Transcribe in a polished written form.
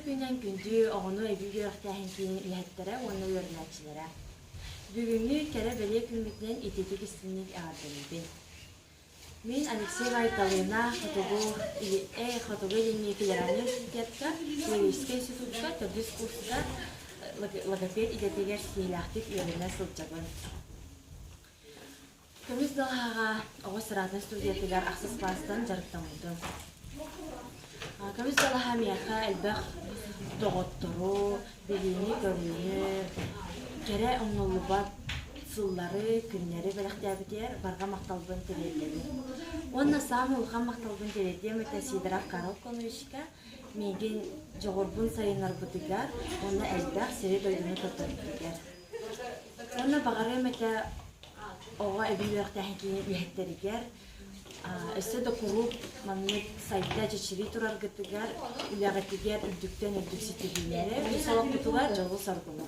күнүнэн күндү оҕону эбии үөрэхтээһин киинин үлэһиттэрэ уонна үөрэнээччилэрэ! Бүгүҥҥү кэрэ-бэлиэ күммүтүнэн итиитик истиҥник эҕэрдэлиибин. Мин Алексей Айталына Хотугу Хотугу Илиҥҥи федеральнай университетка юридическай институтка төрдүс курска логопед идэтигэр ситиһиилээхтик үөрэнэ сылдьабын. Көмүс далаһаҕа оҕо сыраатын студиятыгар ахсыс кылаастан дьарыктаммытым. Көмүс далаһа миэхэ элбэх доҕоттору, билиини-көрүүнү, кэрэ умнуллубат сыллары, күннэри бэлэхтээбитигэр барҕа махталбын тириэрдэбин. Уонна саамай улахан махталбын тириэрдиэм этэ Сидоров Карл Коновичка миигин дьоҕурбун сайыннарбытыгар уонна элбэх сири-дойдуну көрдөрбүтүгэр. Уонна баҕарыам этэ оҕо эбии үөрэхтээһин киинин үлэһиттэригэр өссө да куруук маннык сайда чэчирии тураргытыгар, үлэҕитигэр үрдүктэн үрдүк ситиһиилэри, үс олохпутугар дьолу-соргуну.